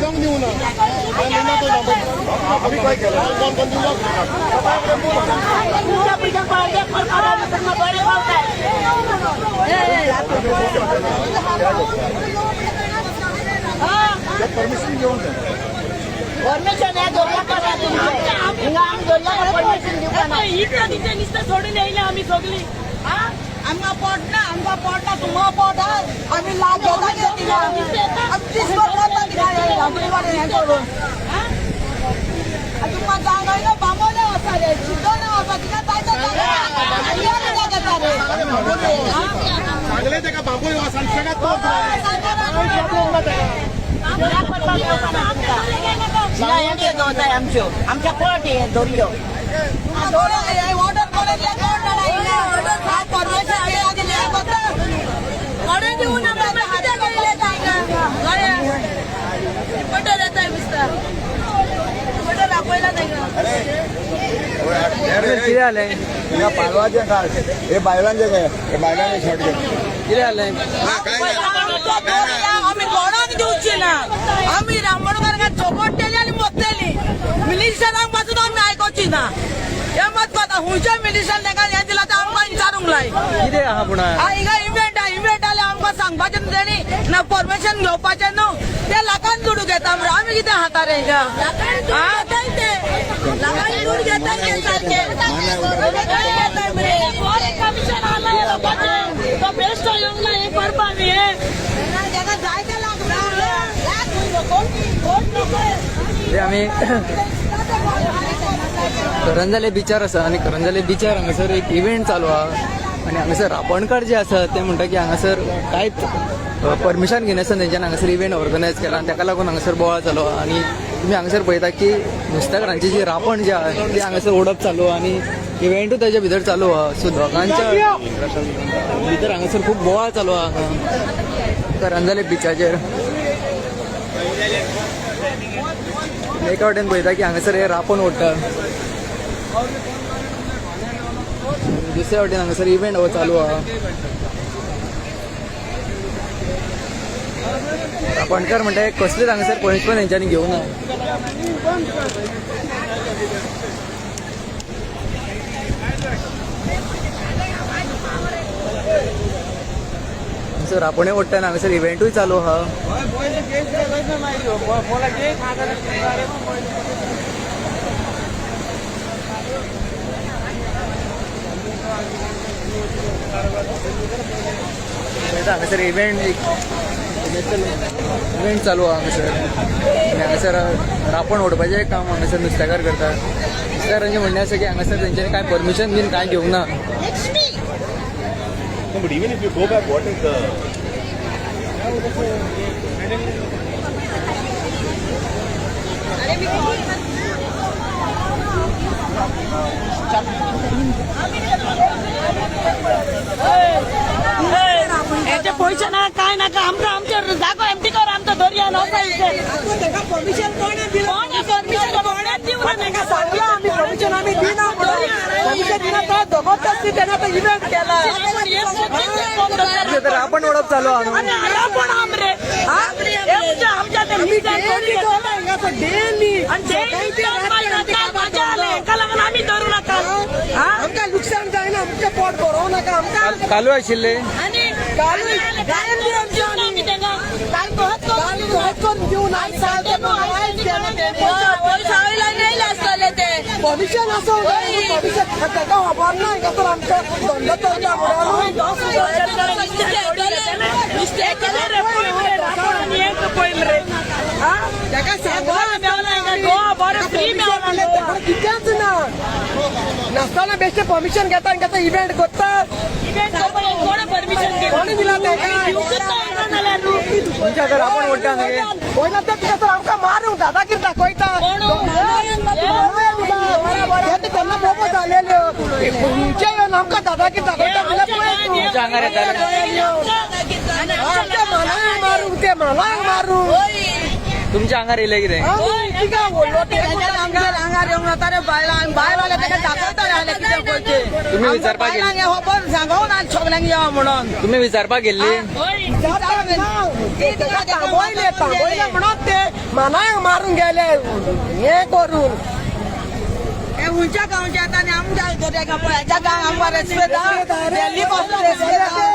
उदक दिवना. आमी काय केलं? कोण कोण दिवंक. तुमच्या पैशान पावते तुमकां बरें पावताय. परमिशन घेऊन जाय. परमिशन हे दर्या करा तुमचें. हिंगा आमी दर्याक परमिशन दिवपा ना. इकडं तिथे नुसतं सोडून येयले आम्ही सगळी. आमकां पोट ना, आमकां पोट ना, तुमकां पोट हा. आमी लाग घेता कितें तिका? आमी 30 वर्सां वता तिका राबडी वाटेन हें करून. आनी तुमकां जाय न्हय, बांबोळे वचा रे, चिड्डोना वचा, तिका जाय तो जागा. आनी या कित्याक येता रे? सांगले तेका, बांबोळी वा सनसेटात तो प्रॉब्लेम ना तेका. दर्या करपाक येवपा ना आमकां. हिंगा हें दवरताय आमच्यो, आमच्या पोट हे दर्यो. तुमकां कोणें ऑर्डर कोणें दिलें कोण जाणा हिंगा. हा, परमिशन दिलें दिलें वता. कोणें दिवं ना, कित्याक येयले तांकां? रिपोर्टर येताय नुसता, रिपोर्टर आपयला तांकां. कितें जालें? हिंगा पालवाचें काय हे, बायलांचें काय हे, बायलांनी शॉर्ट घेतले. कितें जालें? आमचो दर्या आमी कोणाक दिवची ना. आमी रामणकारांक झगडटली आनी मरतली. मिनिस्टरांक पासून आमी आयकोची ना. हे मत कोता खंयच्या मिनिस्टर तांकां हें दिलां तें आमकां विचारूंक लाय. कितें आहा पूण? हा, हिंगा इव्हेंट आहा. इव्हेंट जाल्यार आमकां सांगपाचें न्हू तेणी ना, परमिशन घेवपाचें न्हू. ते लाखान दुडू घेता मरे, आमी कितें खाता रे हिंगा? हा? लाखांनी दूर घेताय ते सारखे घेताय मरे. बरें कमिशन आला या लोकांचें, तो बेश्टो येवंक ना हें करपा आमी हें. ताका जाय ते लाख. ते आमी करंजाले बिचार आसा आनी करंजाले बिचार हांगासर एक इव्हेंट चालू आहा आनी हांगासर रापणकार जे आसा ते म्हणटा की हांगासर कांयच परमिशन घेनासतना तेंच्यानी हांगासर इव्हेंट ऑर्गनायज केला आनी ताका लागून हांगासर बोवाळ चालू आहा. आनी तुमी हांगासर पळयता की नुस्तेकारांची जी रापण जी आहा ती हांगासर ओडप चालू आहा आनी इव्हेंटूय ताच्या भितर चालू आहा. सो दोगांच्या भितर हांगासर खूब बोवाळ चालू आहा करंजाले बिचाचेर. एका वटेन पळयता की हांगासर हे रापण ओडटा, दुसऱ्या वटेन हांगासर इव्हेंट हो चालू आहा. रापणकार म्हणटा कसलेच हांगासर पनिशमेंट तेंच्यांनी घेवना. हांगासर रापणय ओडटा आनी हांगासर इव्हेंटूय चालू आहा. पळयता हांगासर इव्हेंट, एक इव्हेंट चालू आहा हांगासर आनी हांगासर रापण ओडपाचें काम हांगासर नुस्तेकार करतात. नुस्तेकारांचें म्हणणें आसा की हांगासर तेंच्यांनी कांय परमिशन बीन कांय घेवंक ना. No, but even if you go back, what is the हेचे पयशे ना काय नाका आमकां. आमचे जागो एमटी कर, आमचो दर्या नो. ताका परमिशन कोणें दिलां? कोणें परमिशन कोणें दिवना ताका सांगलां आमी परमिशन आमी दिना म्हणून. परमिशन दिना तो जबरदस्ती तेणें आतां इव्हेंट केला. तर रापण ओडप चालू आहा न्हू. आनी रापण आमरे आमच्या आमच्या ते डेली हांगासर डेली. आनी मजा आले हेका लागून आमी धरू नाका. आमकां लुकसाण जायना, आमचें पोट भरोवं नाका आमकां. कालूय आशिल्ले. आनी कालूय आमी तांकां काल कहत काल सहज करून दिवना आनी काल ते आयज केलें तेणें. पयशे आसतले ते. परमिशन आसूं, परमिशन ताका खबर ना हांगासर आमचो धंदो चलता म्हणून. नुस्तें केलें रे पळय मरे, रापण आनी हें पळय मरे. ताका गोवा मेवला हांगा, गोवा बरें फ्री मेवला. सांगलां कितेंच ना, नासतना बेश्टे परमिशन घेता आनी ताका इव्हेंट करता. इव्हेंट कोणें परमिशन दिलां? कोणें दिलां ताका? दिवकूच ना येना जाल्यार न्हू. तुमच्या हातार रापण ओडटा न्ही. वयना ते तुका तर आमकां मारूंक दादागिरी दाखयता. ते तेन्ना बोबो जालेल्यो खंयचे येवन आमकां दादागिरी दाखयता म्हणल्यार पळय तूं. तुमच्या हांगार येताले. आमच्या मनाक मारूंक, ते मनाक मारूंक. तुमच्या आंगार येयलें कितें? आमच्या आंगार येवंक नाता रे बायलां, बायल आल्या ताका दाखयतले आसले कितें करचें. तुम्ही विचारपाक गेल्ली? बायलांक हें खबर सांगून आनी सगल्यांक यो म्हणून. तुम्ही विचारपाक गेल्ली? तांबयले तांबयले म्हणून ते मानायक मारून गेले हे करून. हे खंयच्या गांवचे आतां आनी आमच्या दर्या पळय, ह्याच्या गांव आमकां रेस्पेद आहा, दिल्ली कसलो रेस्पेद आहा,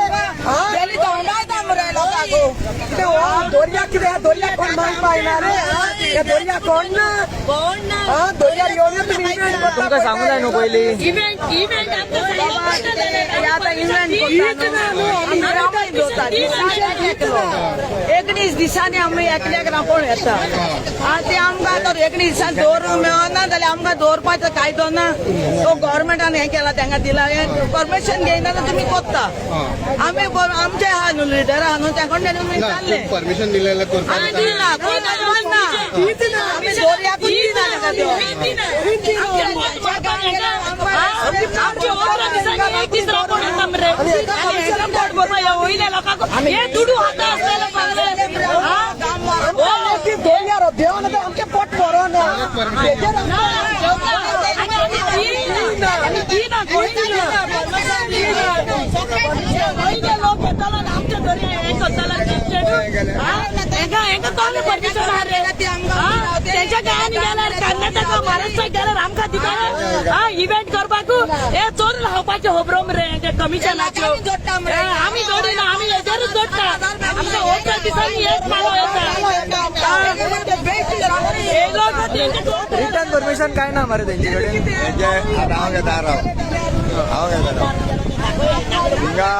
दिल्ली तोंडायता मरे लोकांक. दर्या कितें, दर्या कोण मानपा येना रे? हे दर्या कोण ना? कोण ना. हा, दर्यार येवन तुमी इव्हेंट करता. तुमकां सांगू जाय न्हू पयलीं. इव्हेंट इव्हेंट आमकां हे आतां इव्हेंट करता न्हू, आमी रांपोण दवरता 19 दिसांनी. आमी एकल्याक रांपोण येता आनी ते आमकां आतां 19 दिसान दवरूंक मेळना जाल्यार आमकां दवरपाचो कायदो ना. तो गव्हर्मेंटान हें केलां, तांकां दिलां हें परमिशन घेयना जाल्यार तुमी कोत्ता. आमी आमचे आहा न्हू लिडर आहा न्हू, तेंकोन तुमी विचारलें. परमिशन दिलेलं करपाक. आमी दिना, कोण ना, आमी दर्याकूच दिना ताका त्यो. आमचे 18 दिसांनी एक दीस रांपोण येता मरे. आनी हेंका पोट भरपा ह्या वयल्या लोकांक हे दुडू खाता आसलेले मरे. दर्यार देवान आमचें पोट भरना. आमी दिना, कोणी दिना. वयले लोक येतालो आनी आमच्या दर्या हें करतालो. हेंका हेंका कोणें परमिशन आहा रे? तेंच्या गांवांनी गेल्यार, कर्नाटका महाराष्ट्राक गेल्यार आमकां दिता हा इव्हेंट करपाकू? हे चोरून खावपाच्यो खबरो मरे हेंचे कमिशनाच्यो. आमी जोडिना, आमी हेजेरूच जोडटा. आमकां 18 दिसांनी एक मालो येता. हे लोक तेंचे रिटर्न परमिशन काय ना मरे तेंचे कडेन? हेजे आतां हांव घेता राव, हांव घेता राव. हिंगा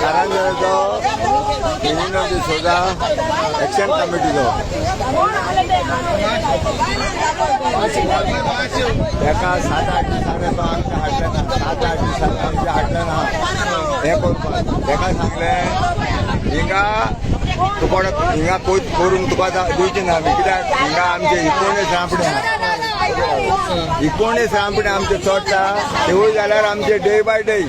कारंजलचो मिनिनो डिसोजा एक्शन कमिटीचो एका 7-8 दिसांनी तो आमच्या हाडले ना. 7-8 दिसांनी आमच्या हाडले ना. हें करपाक तेका सांगलें, हिंगा तुका हिंगा करूंक तुका दिवची ना आमी, कित्याक हिंगा आमचे 19 रांपणे आहा. 19 रांपणे आमचे चडटा तेवूय जाल्यार आमचे day by day,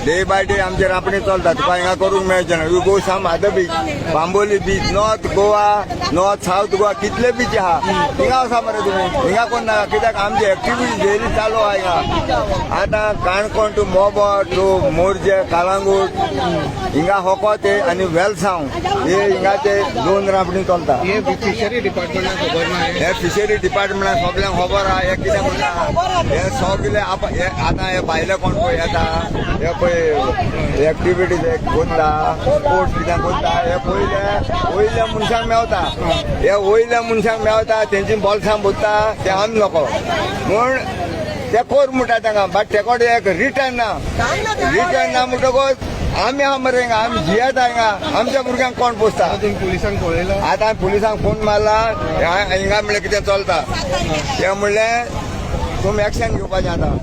day by day आमचे रांपणी चलता. तुका हिंगा करूंक मेळचें ना. You go some other beach, Bambolim beach, North Goa, North South Goa, कितले बीच आहा, हिंगा वचा मरे तुमी, हिंगा कोण नाका. कित्याक आमची एक्टिविटी डेली चालू आहा हिंगा. आतां काणकोण टू मोबो टू मोरजे कालांगूट हिंगा होकोत हे आनी वेलसांव हे हिंगाचे 2 रांपणी चलता. हे फिशरी डिपार्टमेंटाक खबर ना हे? हे फिशरी डिपार्टमेंटाक सगल्यांक खबर आहा. हे कितें म्हणटा, हे सगळे हे आतां हे भायले कोण पळय येता, हे पळय एक्टिविटीज कोत्ता, स्पोर्ट्स कितें कोत्ता, हे पयले वयल्या मनशांक मेवता, हे वयल्या मनशांक मेवता, तेंची बोल्सां भरता ते आमी लोक म्हूण ते कोर म्हणटा तांकां. बट तेकोडे एक रिटर्न ना, रिटर्न ना म्हणटकूच आमी आहा मरे हिंगा, आमी जियेता हिंगा, आमच्या भुरग्यांक कोण पोसता? तुमी पुलिसांक कळयला? आतां पुलिसांक फोन मारला. हिंगा म्हणलें कितें चलता ते म्हणलें तुमी एक्शन घेवपाचें. आतां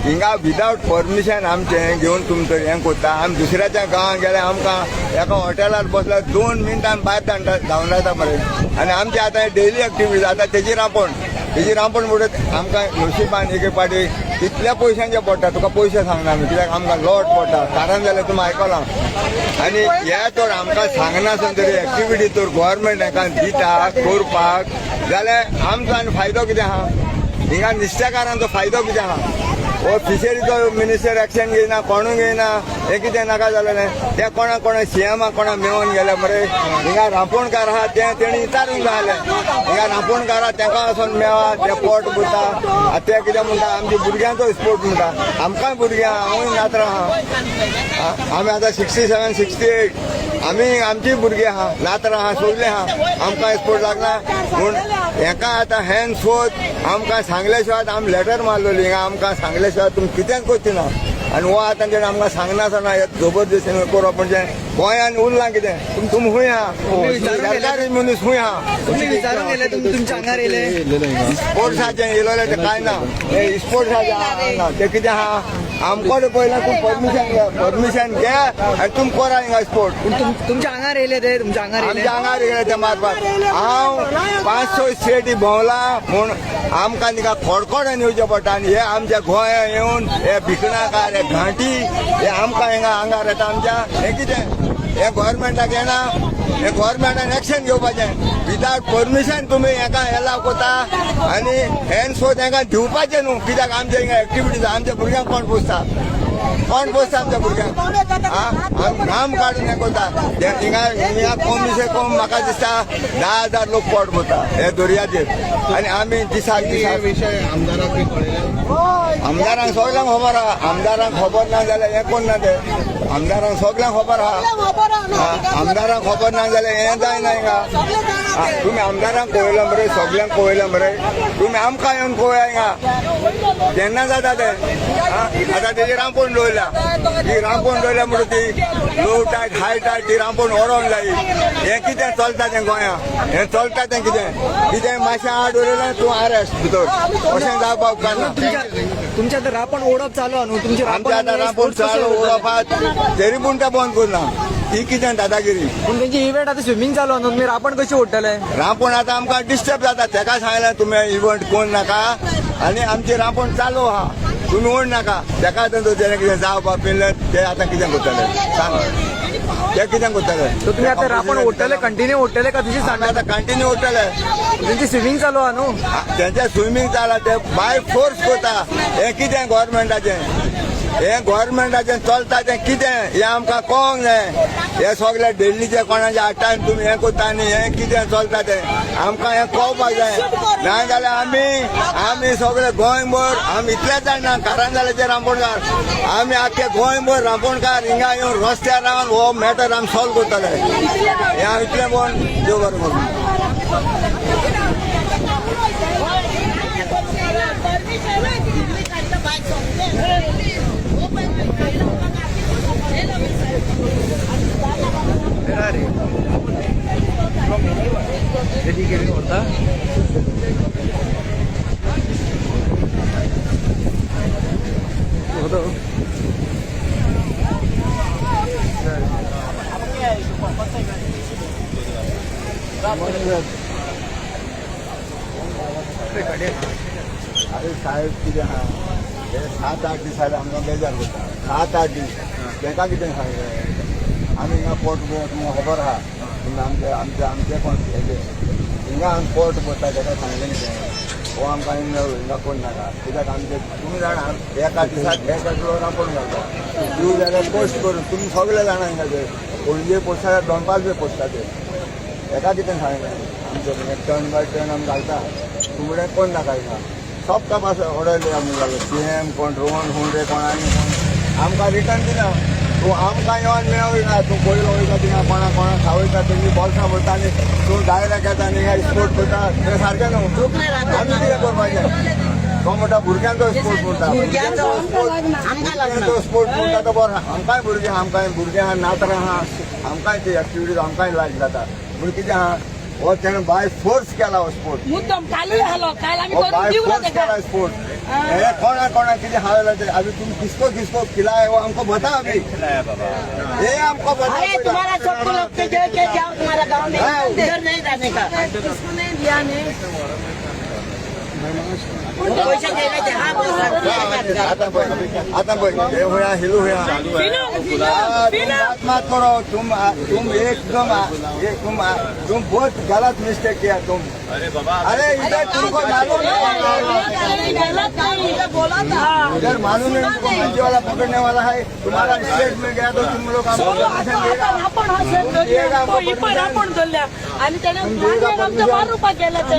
हिंगा विदावट परमिशन आमचें घेवन तुमी तर हें कोत्ता. आमी दुसऱ्याच्या गांवांत गेल्यार आमकां एका हॉटेलार बसल्यार 2 मिनटां भायर धांवडायता मरे. आनी आमचे आतां डेली एक्टिविटी आतां तेजी रांपण, तेजी रांपण म्हणून आमकां नशिबान एक फावटी इतल्या पयशांचे पडटा. तुका पयशे सांगना आमी, कित्याक आमकां लॉट पडटा. कारण जाल्यार तुमी आयकलां. आनी हे तर आमकां सांगनासतना तरी एक्टिविटी तर गव्हर्मेंट हेका दिता करपाक जाल्यार आमचो आनी फायदो कितें आहा? हिंगा नुस्तेकारांचो फायदो कितें आहा? हो फिशरीचो मिनिस्टर एक्शन घेयना, कोणूय घेयना. हें कितें नाका जालें? ते कोणा कोणा सीएमाक कोणा मेळोन गेले मरे. हिंगा रांपोणकार आहा ते तेणी विचारूंक जाय आसलें. हिंगा रांपोणकार आहा तेका वचोन मेळा, ते पोट भरता. आतां ते कितें म्हणटा, आमच्या भुरग्यांचो स्पोर्ट म्हणटा. आमकांय भुरग्यां, हांवूय नातरां आहा. आमी आतां 67 68, आमी आमची भुरगीं आहा, नातरां आहा, सगलीं आहा. आमकां स्पोर्ट लागना म्हूण हेका आतां हॅन सोद आमकां सांगले शिवाय आमी लेटर मारलेली. हिंगा आमकां सांगले शिवाय तुमी कितेंच करची ना. आनी हो आतां तेणें आमकां सांगनासतना हे जबरदस्तीन करप म्हणजे गोंयान उरलां कितें? तुमी खूंय आहा? सरकारी मनीस खूंय आहा? तुमी विचारून गेले तुमच्या आंगार येयले? स्पोर्ट्साचें येयलोलें तें कांय ना. हे स्पोर्ट्साचें ना तें कितें आहा, आमकां पयलें तूं परमिशन घे, परमिशन घे आनी तुमी करा हिंगा स्पोर्ट. तुमच्या आंगार येयले ते? तुमच्या आंगार येयले? आमच्या आंगार येयले ते मारपाक. हांव 5-6 स्टेटी भोंवला म्हूण आमकां तिका खोडखोड्यान येवचें पडटा. आनी हे आमच्या गोंया येवन हे भिकणाकार, हे घांटी, हे आमकां हिंगा आंगार येता आमच्या. हें कितें? हे गोवोरमेंटाक येना. हे गव्हर्मेंटान एक्शन घेवपाचें. विदाउट परमिशन तुमी हेका एलाव करता आनी हेन सो तेंकां दिवपाचें न्हू, कित्याक आमचे हिंगा एक्टिविटीज, आमच्या भुरग्यांक कोण पोसता? कोण पोसता आमच्या भुरग्यांक? आमी घाम काडून हें करता. हिंगा हिंगा कमी से कम म्हाका दिसता 10,000 लोक पोट भरता हे दर्याचेर आनी आमी दिसाक दिसाक. विशय आमदाराक बी कळयले? आमदारांक सगल्यांक खबर आहा. आमदारांक खबर ना जाल्यार हें कोण ना ते. आमदारांक सगल्यांक खबर आहा. आमदारांक खबर ना जाल्यार हें जायना हिंगा. तुमी आमदारांक पळयलां मरे, सगल्यांक पळयलां मरे, तुमी आमकां येवन पळया हिंगा केन्ना जाता तें. आतां तेजी रांपोण दवरल्या, ती रांपोण दवरल्या म्हणून ती लो टायट हाय टायट ती रांपोण ओडोंक जाय. हें कितें चलता तें गोंया? हें चलता तें कितें कितें? मातशें आड उरयलें तूं अरेस्ट भितर, अशें जावपाक उपकारना. तुमच्या आतां रापण ओडप चालू आहा न्हू तुमची? आमच्या आतां रांपोण चालू ओडप आहा, तरी पूण तें बंद करना. ही कितें दादागिरी? पूण तेंची इव्हेंट आतां स्विमींग चालू आहा न्हू, तुमी रापण कशी ओडटले? रांपोण आतां आमकां डिस्टर्ब जाता. तेका सांगलें तुमी इव्हंट कोण नाका आनी आमची रांपोण चालू आहा, तुमी ओड नाका. तेका आतां तेणें कितें जावपा पिल्लें ते आतां कितें करतले सांग? ते कितें करतले? सो तुमी आतां रापण ओडटले, कंटिन्यू ओडटले का तुजी? आमी आतां कंटिन्यू ओडटले. तेंची स्विमींग चालू आहा न्हू. तेंचे स्विमींग चालू ते बाय फोर्स करता. हें कितें गव्हर्मेंटाचें? हें गव्हर्मेंटाचें चलता तें कितें हें आमकां कळोंक जाय. हे सगळे डेल्लीचे कोणाचे हाडटा आनी तुमी हें करता आनी हें कितें चलता तें आमकां हें कळपाक जाय. ना जाल्यार आमी सगळे गोंयभर, आमी इतलेच जाणा कारंजाल्याचे रांपोणकार, आमी आख्खे गोंयभर रांपोणकार हिंगा येवन रस्त्यार रावन हो मॅटर आमी सॉल्व करतले. हें हांव इतलें म्हण देव बरें करूं. अरे साहेब, कितें आहा हे 7-8 दीस जाले आमकां बेजार करता. 7-8 दीस तेका कितें सांगलें? आमी हिंगा पोट तुमकां खबर आहा, तुमी आमचे आमचे आमचे कोण हेजे हिंगा आमी पोट भरता. तेका सांगलें कितें, हो आमकां हिंगा कोण नाका, कित्याक आमचे तुमी जाणा एका दिसाक एका किलो रांपोण घालता. दिव जाल्यार पोस्ट करून तुमी सगळे जाणा हिंगा ते पणजे पोसता, दोनपाल बी पोसता ते. एका कितें सांगलें? आमचे टर्न बाय टर्न आमी घालता, तुमणे कोण नाका हिंगा. सब तपास ऑर्डर आमी घालो सीएम कोण रोहन हुंडे कोण आनी कोण आमकां रिटर्न दिना. तूं आमकां येवन मेळना, तूं पयलो वयता थिंगा कोणा कोणा खावयता, तेंची बोल्सां भरता आनी तूं डायरेक्ट येता आनी हिंगा स्पोर्ट करता, तें सारकें न्हू. आमी कितें करपाचें? तो म्हणटा भुरग्यांचो स्पोर्ट म्हणटा, भुरग्यांचो स्पोर्ट म्हणटा तो बरो. आमकांय भुरगीं, आमकांय भुरगीं आहा, नातरां आहा, आमकांय ती एक्टिविटीज आमकांय लायक जाता. म्हूण कितें आहा, हो तेणें बाय फोर्स केला हो स्पोर्ट. मुद्दम कालूय आलो, काल आमी वो करून बाय दिवना फोर्स तेका. केला स्पोर्ट. हे कोणा कोणा कितें हावेला ते अभी तुम किसको किसको खिलाए वो हमको बता अभी, ये हमको बता. अरे तुम्हारा सबको लोग के जो के जाओ तुम्हारा गाँव में, उधर नहीं जाने का. किसको नहीं दिया नहीं. पैसे देने थे, हाँ बस. आता पळय, आता पळय, हे होया हिलू होया. तुम बात मत करो. तुम एकदम ये तुम बहुत गलत मिस्टेक किया तुम. अरे बाबा. अरे इधर तुमको मालूम नहीं, बोला था. इधर मालूम नहीं तुमको मंजी वाला पकड़ने वाला है. तुम्हारा स्टेट में गया तो तुम लोग हमको परमिशन देगा? आपण हा तो ही पण आपण धरल्या आणि त्याने आमच्या मारुपाक गेला ते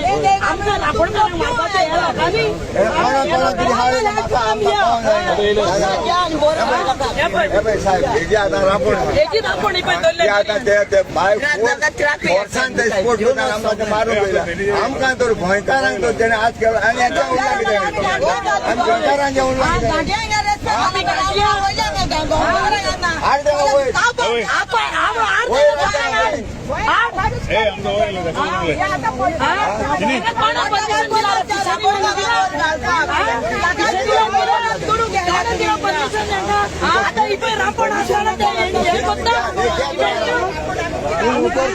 आमकां रापण मारपाचें ह्या लोकांनी. हे कोणा कोणा कितें हाडलें म्हाका आमकां कळोंक जायना. हे पळय. हे पळय साहेब, हेजी आतां रांपोण आहा. हेजी रापण ही पळय ते धरल्या. आतां ते ते बाय फोर्सान ते स्पोर्ट करता, आमकां ते मारून पयला. आमकां तर गोंयकारांक तर तेणें आज केलो आनी हेंच्या उरला कितें? आनी गोंयकारांचें उरलां कितें? आड देवा वयर. आपण वयर आतां वयर. ए आमचो वयर कोणा परमिशन दिला? आता इथे रापण असताना ते हे करता. तुम ऊपर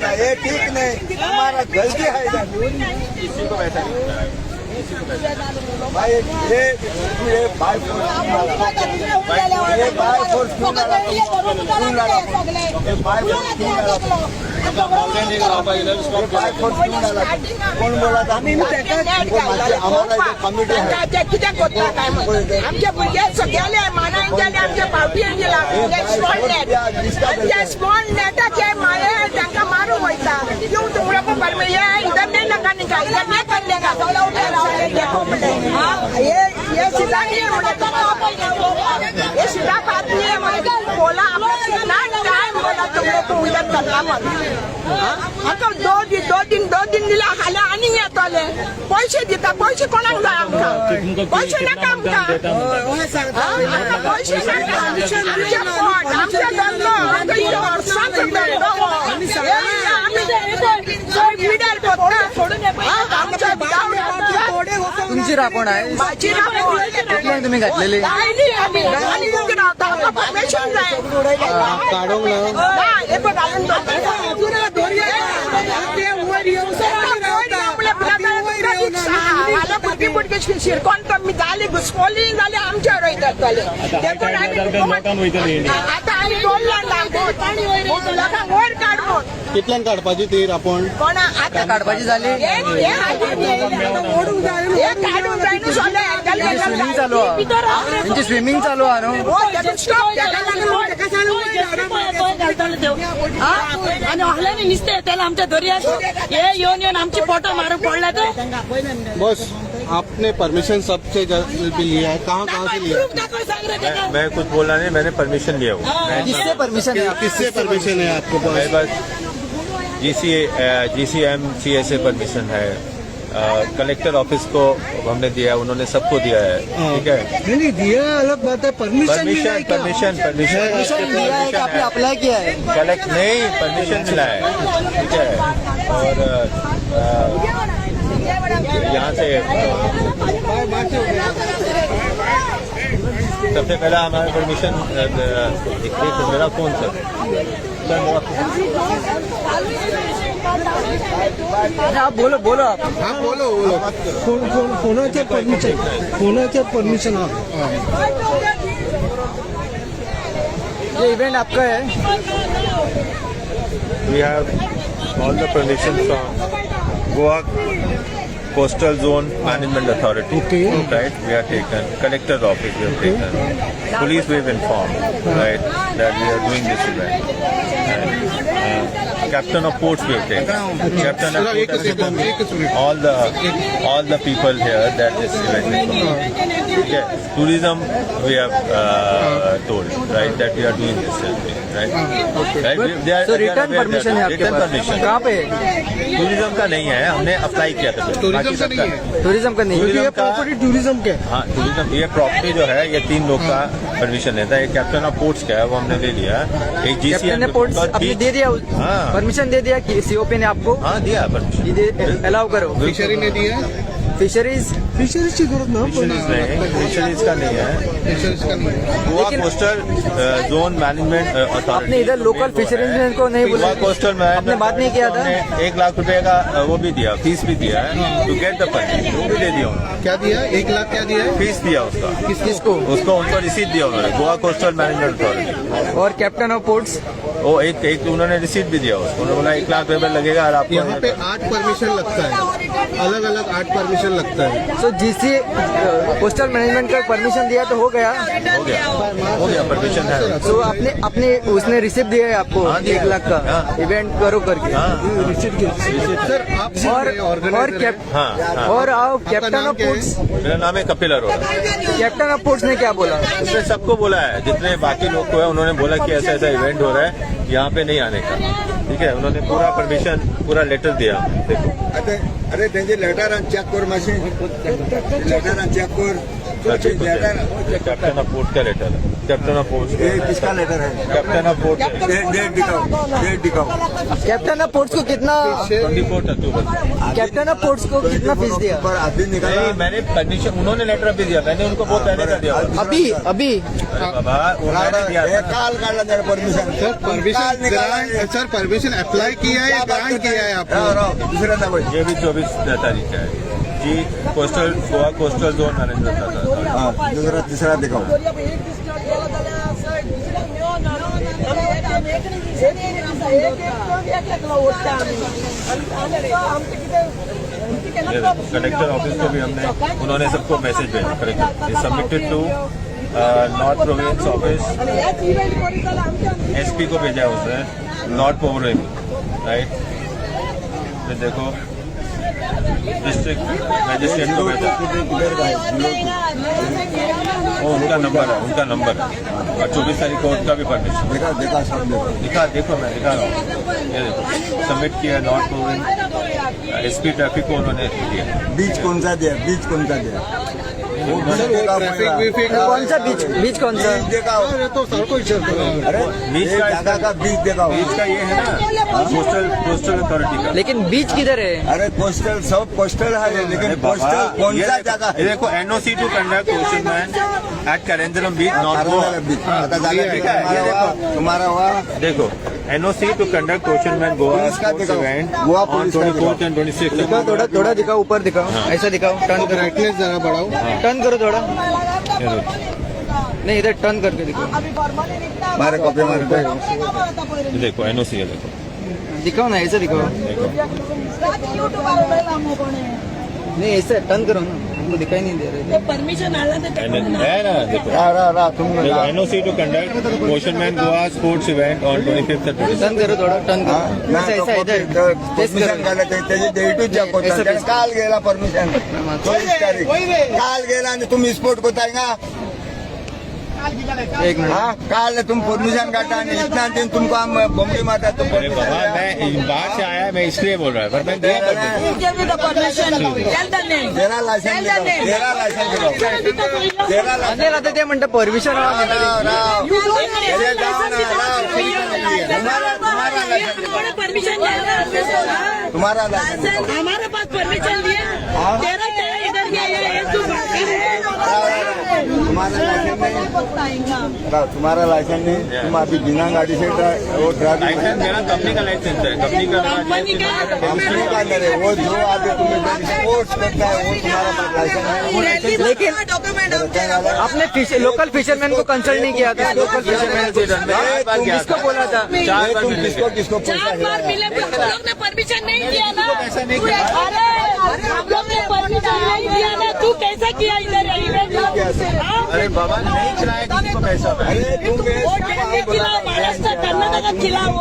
का ये ठीक नहीं, तुम्हारा गलती है इधर. किसी को वैसा नहीं. भाई, हे हे बाय फोर्स, हे बाय फोर्स घेऊन आला, घेऊन आला. हे बाय फोर्स घेऊन आला, हे बाय फोर्स घेऊन आला. कोण बोला? आम्ही आम्हाला कमिटी आहे. ते कित्याक कोत्ता काय म्हणून आमच्या भुरग्याक सगळ्याले मानायन गेले, आमच्या पावटीन गेला स्मॉल नेट आणि त्या स्मॉल नेटाचे मारे तांकां मारूंक वयता. क्यों तुम लोग को परमिशन ये इधर नहीं लगाने का, इधर नहीं करने का. देखो म्हणले, ये सीधा नहीं है म्हणले, ये सीधा बात नहीं है म्हणले. बोला आपने कितना टाइम बोला तुम लोग को इधर करना म्हणून. आतां 2 दिन 2 दिन दिला, फाल्यां आनीक येतले. पयशे दिता, पयशे कोणाक जाय आमकां? पयशे नाका आमकां. हा? आमकां पयशे नाका. आमचें पोट, आमचो धंदो, आमचो इतलो वर्सांचो धंदो हो. हे आमी पिड्यार कोत्ता. हा, आमच्या तुमची रापण आहे? माझी रांपोण. कितल्यांक तुमी घातलेली? आयली आमी आनी रावता. आमकां परमिशन जाय. काडूंक ना. ना, हे पळय घालून दवरता. भुरगीं भुरगीं शिरकोन तर जाली घुसकोली जाल्यार आमचेर वयतले. देखून आमी आतां आमी दवरला ना लोकांक वयर काड म्हूण. कितल्यांक काडपाची ती रापण? कोणा आतां काडपाची जाली? हे हे हे काडूंक जाय न्हू सगळें. स्विमींग चालू आहा त्यांची, स्विमींग चालू आहा न्हू. आनी आहल्यानी नुस्तें येतालें आमच्या दर्याक, हे येवन येवन आमची पोटां मारून पडल्या ते. बस, आपने परमिशन सबसे भी लिया है? कहाँ कहाँ से लिया है? प्रूफ दाखव, सांग रे तेका. मैं कुछ बोलना नहीं, मैंने परमिशन लिया हुआ. किससे परमिशन है? किससे परमिशन है आपके पास? मेरे पास GC GC M C A से परमिशन है. कलेक्टर ऑफिस को हमने दिया है, उन्होंने सबको दिया है, ठीक है? नहीं नहीं, दिया अलग बात है, परमिशन मिला है परमिशन क्या? Permission, permission. परमिशन मिला है कि आपने अप्लाई किया है? कलेक्ट नहीं, परमिशन मिला है, ठीक है? और यहाँ से सबसे पहला हमारा परमिशन, एक मेरा फोन सर, सर मेरा फोन. आप बोलो, बोलो आप. हाँ, बोलो बोलो. फोन फोन फोनाचे परमिशन, फोनाचे परमिशन हा. ये इवेंट आपका है? We have all the permission from Goa Coastal Zone Management Authority. Okay. Right, we have taken collector's office. We have taken police. We have informed, right, that we are doing this event. Right. Captain of ports we have taken. Captain of एक ports second, एक minute. all the people here that this event is going on. Okay. Tourism we have told, right, that we are doing this thing, right. Right. So they are return aware that- permission है आपके written pass? permission. कहाँ pay है? Tourism का नहीं है, हमने apply किया था पहले। Tourism बाकी का सबका नहीं है? टूरिज्म का नहीं? टूरिज्म ये का प्रॉपर्टी टूरिज्म के. हाँ, टूरिज्म. ये प्रॉपर्टी जो है, ये तीन लोग का परमिशन लेता है. एक कैप्टन ऑफ पोर्ट्स का है, वो हमने ले लिया. एक जीसी कैप्टन ने पोर्ट्स आपने दे दिया? हाँ. परमिशन दे दिया कि सीओपी ने आपको? हाँ, दिया परमिशन. अलाउ करो. फिशरी ने दिया? फिशरीज. फिशरीजची गरज ना. फिशरीज नहीं, फिशरीज का नहीं है. फिशरीज का नहीं है. Goa coastal zone management authority. आपने इधर लोकल फिशरीज को नहीं बोला? गोवा कोस्टल आपने बात नहीं किया था? 1 लाख रुपए का वो भी दिया, फीस भी दिया है टू गेट the permission, वो भी दे दिया उन्होंने. क्या दिया? 1 लाख क्या दिया है? फीस दिया उसका. किसको? उसको, उनको रिसीट दिया उन्होंने, Goa coastal management authority. Aur captain of ports? वो एक एक उन्होंने रिसीट भी दिया उसको. उन्होंने बोला 1 लाख रुपए लगेगा और आपको यहाँ पे आठ परमिशन लगता है, अलग अलग आठ परमिशन लगता है. सो जीसी कोस्टल मैनेजमेंट का परमिशन दिया तो हो गया? हो गया, हो गया, परमिशन है. सो आपने अपने उसने रिसिप्ट दिया है आपको? हाँ, दिया. 1 लाख का? हाँ. इवेंट करो करके? हाँ. सर, आप और ऑर्गेनाइजर कैप हाँ हाँ. और आप कैप्टन नाम ऑफ क्या है? पोर्ट्स? मेरा नाम है Kapil Arora. Captain of ports ने क्या बोला? उसने सबको बोला है, जितने बाकी लोग को है, उन्होंने बोला कि ऐसा ऐसा इवेंट हो रहा है, यहाँ पे नहीं आने का, ठीक है? उन्होंने पूरा परमिशन, पूरा लेटर दिया, देखो. आता अरे, तेंचे लेटरान चेक कर मातशें, लेटरान चेक कर. लेटर. कैप्टन ऑफ पोर्ट का लेटर है, कैप्टन ऑफ पोर्ट. ये किसका लेटर है? Captain of port. Date, date दिखाओ, डेट दिखाओ. कैप्टन ऑफ पोर्ट्स को कितना 24 अक्टूबर. कैप्टन ऑफ पोर्ट्स को कितना फीस दिया? पर अभी निकाला. नहीं, मैंने परमिशन, उन्होंने लेटर भी दिया, मैंने उनको बहुत पहले का दिया हुआ। अभी अभी? अरे बाबा, वो मैंने दिया हे था। काल काढला त्याने permission. Sir, permission, sir, permission apply किया है या ग्रांट किया है आपने? दुसऱ्यांदा दाखव. ये भी 24 तारीख का है. जी coastal Goa coastal zone manage जाता. हाँ, दूसरा तिसरा दिखाओ. एक दीस गेलो जाल्यार दुसऱ्याक मेळना. एक एक एक एकलो ओडटा आमी आनी आमचें कितें. ये देखो, कलेक्टर ऑफिस को भी हमने, उन्होंने सबको मैसेज भेजा. Collector submitted to North Province office. आनी हेच इव्हेंट करीत जाल्यार आमचें एसपी को भेजा है उसने नॉर्थ प्रोविंस, राइट? फिर देखो, डिस्ट्रिक्ट मजिस्ट्रेट को भेजा. वो उनका नंबर है, उनका नंबर है और 24 तारीख को उनका भी परमिशन. देखा, देखा, सब देखो. दिखा, देखो, मैं दिखा रहा हूँ. ये देखो, सबमिट किया नॉर्थ प्रोविंस एसपी ट्रैफिक को उन्होंने दिया. बीच कौन सा दिया? बीच कौन सा दिया? वो बीच दिखाओ पहिला. कौन सा बीच? बीच कौन सा? बीच दिखाओ. तो सारखो विचार करा. अरे, बीच ये का जगह का बीच दिखाओ. बीच का ये है ना, कोस्टल कोस्टल अथॉरिटी का. लेकिन बीच किधर है? अरे, कोस्टल, सब कोस्टल है, लेकिन अरे बाबा, कोस्टल कौन ये सा देखो- जगह ये है? देखो, NOC to conduct Ocean Man at Caranzalem beach, North Goa. Beach आता जागा. ठीक है, ये तुम्हारा हुआ, तुम्हारा हुआ. देखो, NOC to conduct Ocean Man Goa police का स्पोर्ट्स दिखाओ. इवेंट गोवा ऑन पुलिस का 24th and 26. दिखाओ, थोड़ा थोड़ा दिखाओ, ऊपर दिखाओ, ऐसा दिखाओ, टर्न करो. ब्राइटनेस जरा बढ़ाओ. टर्न करो थोड़ा. नहीं, इधर टर्न करके दिखाओ. आमी फॉर्मली निघता. मारे, कॉपी मारे. देखो, एनओसी है, देखो. दिखाओ ना, ऐसा दिखाओ. देखो. युट्यूबार उलयला मगो कोणे. नहीं, ऐसा टर्न करो ना, हमको दिखाई नहीं दे रहे. परमिशन आला तर है ना, देखो. रा रा रा तुम. देखो, NOC to conduct Ocean Man Goa sports event on 25th and 26. Turn करो थोड़ा, टर्न करो, ऐसा ऐसा, इधर फेस परमिशन करो. काढलं त्याची डेटूच चेक ऐसा करता. काल गेला परमिशन, 24 तारीख काल गेला आणि तुम्ही स्पोर्ट करताय का? एक मिनट. हा, काल तुम परमिशन काढता आणि इतना दिन तुमको आम बोंबडी मारता तुम. अरे बाबा, मैं बाहर से आया, मैं इसलिए बोल रहा है, पर मैं दिया permission. Who gave you the permission? Tell the name. तेरा लायसन दिखाओ, तेरा लायसन दिखाओ, तेरा लायसन. नाही, आता ते म्हणतात परमिशन. राव राव, तुम्हारा लायसन दिखाओ. परमिशन. तुम्हारा लायसन दिखाओ. हमारे पास परमिशन लिया, तेरा क्या इधर क्या ये तू तुम्हारा लायसन नहीं. राव, तुम्हारा लायसन नहीं. तुम अभी बिना गाड़ी से वो ड्राइविंग. लाइसेंस मेरा कंपनी का लाइसेंस है, कंपनी का. कंपनी का. कंपनी का अंदर है वो, जो अभी तुम्हें स्पोर्ट्स करता है, वो तुम्हारा पास लाइसेंस है? लेकिन डॉक्युमेंट. आपने फिश, लोकल फिशरमैन को कंसल्ट नहीं किया था? लोकल फिशरमैन किसको बोला था? ये तुम किसको किसको पैसा चार बार खिलाया? मिले पर हम लोग ने परमिशन नहीं दिया ना. अरे, हम लोग ने परमिशन नहीं दिया ना, तू कैसा किया इधर इवेंट? अरे बाबा, नहीं खिलाया किसी को पैसा. अरे, तुम वो दिल्ली खिलाओ, महाराष्ट्र, कर्नाटक खिलाओ,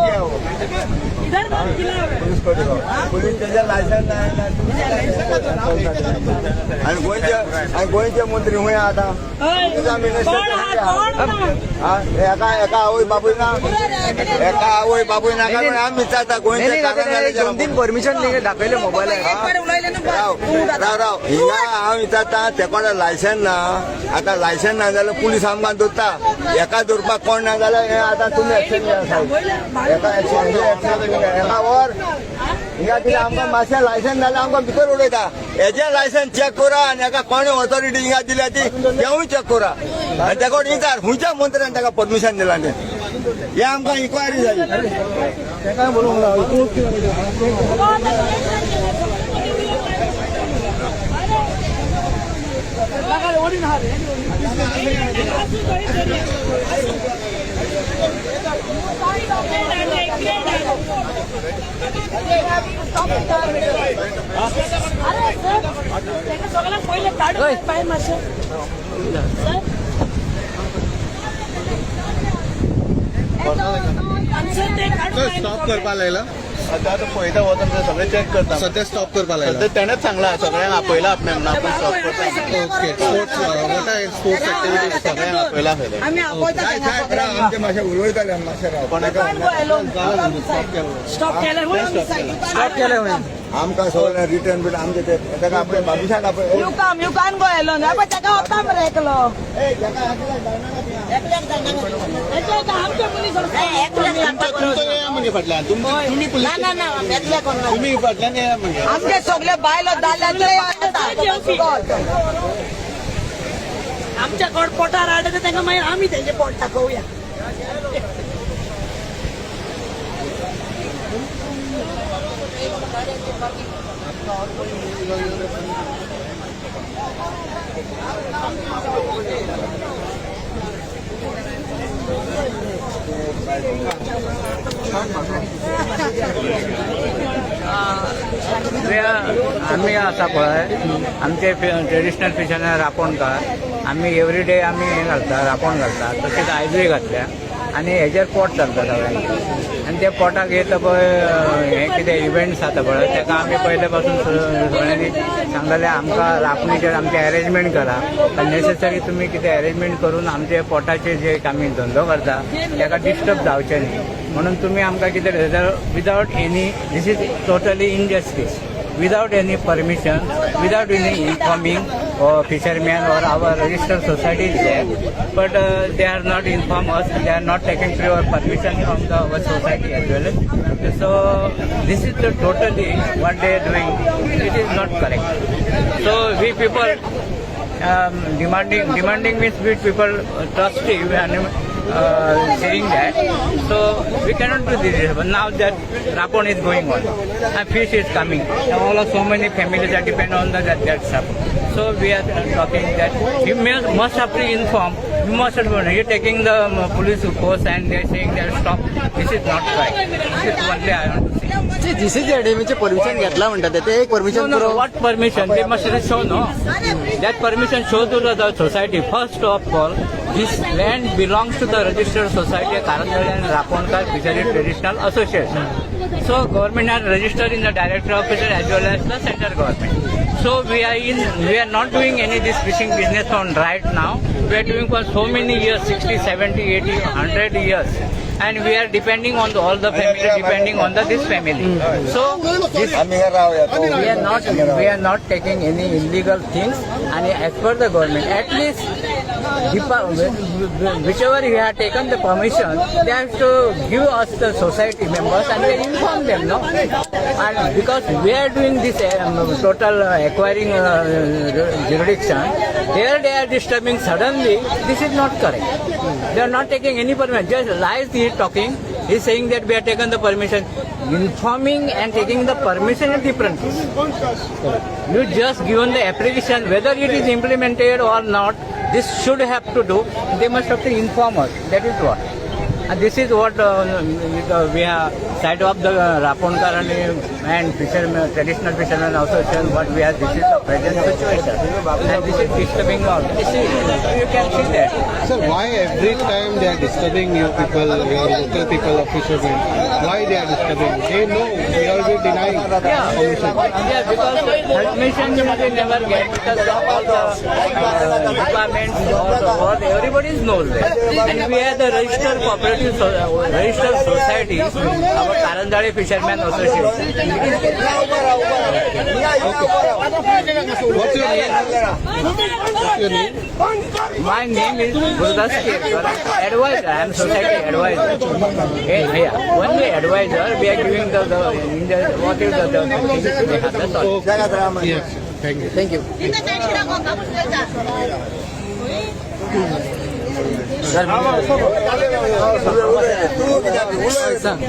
इधर मत खिलाओ. पुलिस को दिखाओ. पुलिस त्याच्या लायसन नाही ना, आणि गोंयचे, आणि गोंयचे मंत्री हुंय आता. तुझा मिनिस्टर. कोण हा? कोण हा? हा, एका एका आवय बापूय ना, एका आवय बापूय नाका म्हणून आमी विचारता नाही गोंयचे नाही कारण दादा, जालें. दोन तीन परमिशन दाखवले मोबाईल. राव राव राव, हिंगा हांव विचारता, ते कोणा लायसन ना? आतां लायसन ना जाल्यार पुलीस आमकां धरता. एका धरपाक कोण ना जाल्यार हे आतां तुमी एक्शन घेया साहेब. एका एक्शन, एका वर हिंगा कितें आमकां मातशें लायसन जाल्यार आमकां भितर उडयता. हेजें लायसन चॅक करा आनी एका कोणे ऑथॉरिटी हिंगा दिल्या ती तेवूय चॅक करा आनी तेका विचार, खंयच्या मंत्र्यान ताका परमिशन दिलां तें. हें आमकां इन्क्वायरी जाय. अरे सर, ताका सगळ्यांक पयलें काडून भायर मातशें सर. आमचे ते काडून स्टॉप करपा लायला. आता आतां पळयता वचोन थंय सगळें चॅक करता. सध्या स्टॉप करपा लायला. सध्या तेणेच सांगलां सगळ्यांक आपयला आपणे म्हणून, आपूण स्टॉप करता. Okay, sports, what are sports activities? सगळ्यांक आपयला खंय. आमी आपयता तांकां. आमचे मातशें उलयताले, मातशें राव. स्टॉप केल्यार स्टॉप केलं होय. आमकां सगळें रिटर्न बीन आमचे ते ताका आपले बाबूशाक आपय. You come, you can go alone. अबे, ताका वता मरे एकलो. आमचे पुलीस. तुमचो येया मगे फाटल्यान, तुमी पुलीस, तुमी फाटल्यान येया मगे. आमचे सगळे बायलो दादल्यातले येता. आमच्या कोण पोटार हाडटा तांकां मागीर आमी तेंचे पोट दाखोवया. आमी आसा पळय आमचे ट्रेडिशनल फिशरमॅन रांपोणकार. आमी एवरी डे आमी हें घालता, रांपोण घालता, तशेंच आयजूय घातल्या आनी हेजेर पोट चलता सगळ्यांचें. आनी त्या पोटाक येता पळय हें कितें इव्हेंट्स जाता पळय, ताका आमी पयले पासून सगळ्यांनी सांगलेलें, आमकां रांपणीचेर आमचें अरेंजमेंट करा. नेसेसरी तुमी कितें अरेंजमेंट करून आमचे पोटाचेर जे आमी धंदो करता ताका डिस्टर्ब जावचें न्ही म्हणून तुमी आमकां कितें without any, this is totally injustice, without any permission, without any informing fishermen or our registered society is there, but they are not inform us, they are not taking prior permission from the our society as well. So this is the totally what they are doing, it is not correct. So we people demanding means we people trustee and saying that, so we cannot do this. But now that Rapon is going on and fish is coming, and all of so many families are depend on the, that stuff. So we are talking that you must have to inform, you must have to, you're taking the police force and they're saying that stop, this is not right. This is only I want to say. जीसीजीआयडीएचे permission घेतला म्हणटा ते एक permission. No, no, what permission? They must show, no. That permission show to the society. First of all, this land belongs to the registered society, Karanjale and Raponkar Fishery Traditional Association. So government has registered in the director office as well as the central government. So we are not doing any this fishing business on right now. We are doing for so many years, 60, 70, 80, 100 years. And we are depending on all the family, depending on the this family. So this we are not taking any illegal things, and as per the government, at least whichever you have taken the permission, they have to give us the society members and they inform them, no? And because we are doing this total acquiring jurisdiction, here they are disturbing suddenly. This is not correct. They are not taking any permission. Just lies he is talking. He is saying that we have taken the permission. Informing and taking the permission is different. You just given the application, whether it is implemented or not, this should have to do. They must have to inform us. That is what. And this is what we have side of the Raponkar and fishermen, traditional fishermen association. What we are, this is the present situation, and this is disturbing all. This is, you can see that. Sir, why every time they are disturbing you people, your local people of fishermen? Why they are disturbing? They know we are be denying permission. Yeah, because permission they never get because all the departments, all everybody knows that. And we are the registered cooperative, so, registered society, our Karanjale Fishermen Association. What's your name? What's your name? My name is Gurudas Kerkar, advisor. I am society advisor. Hey, yeah. Only advisor, we are giving the what is the things we have, that's all. Yes, thank you. Thank you. सांग.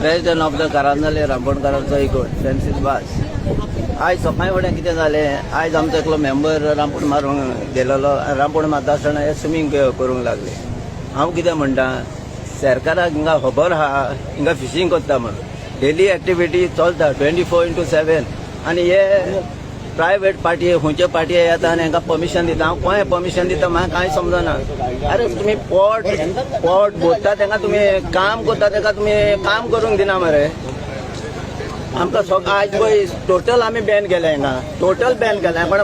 President of the कारांजाले रांपणकारांचो एकवट, Francis वास. आयज सकाळी फुडें कितें जालें, आयज आमचो एकलो मेंबर रांपण मारूंक गेलेलो. रांपण मारता आसतना हे स्विमींग करूंक लागले. हांव कितें म्हणटा, सरकाराक हिंगा खबर आहा हिंगा फिशींग करता म्हणून, डेली एक्टिविटी चलता 24x7, आनी हे प्रायवेट पार्टी खंयचे पार्टी येता आनी हांकां परमिशन दिता. हांव कोणें परमिशन दिता म्हाका कांय समजना. अरे, तुमी पोट पोट भरता तांकां, तुमी काम करता ताका तुमी काम करूंक दिना मरे आमकां. सग आयज पळय टोटल आमी बॅन केलें हिंगा, टोटल बॅन केलें. पण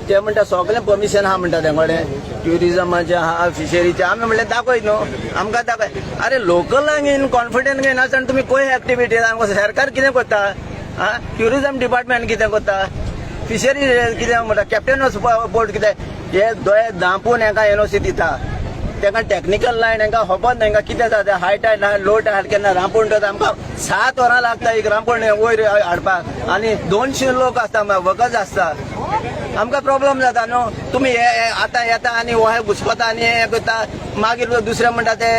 ते म्हणटा सगळें परमिशन आहा म्हणटा तें कडेन, ट्युरिजमाचें आहा, फिशरीचें. आमी म्हणलें दाखय न्हू आमकां, दाखय. अरे, लोकलांक इन कॉन्फिडन्स घेयनासतना तुमी खंय एक्टिविटी? आमकां सरकार कितें करता आं? ट्युरिजम डिपार्टमेंट कितें करता? फिशरी कितें म्हणटा? कॅप्टन ऑफ पोर्ट कितें? हे दोळे धांपून हेंकां एनओसी दिता. तेका टॅक्निकल लायन हेंकां खबर ना. हेंकां कितें जाता, हाय टायड लो टायड केन्ना रांपोण जाता. आमकां 7 वरां लागता एक रांपोण वयर हाडपाक आनी 200 लोक आसता, वर्कर्स आसता. आमकां प्रॉब्लम जाता न्हू. तुमी हे आतां येता आनी हे घुसपता आनी हे करता, मागीर दुसरे म्हणटा ते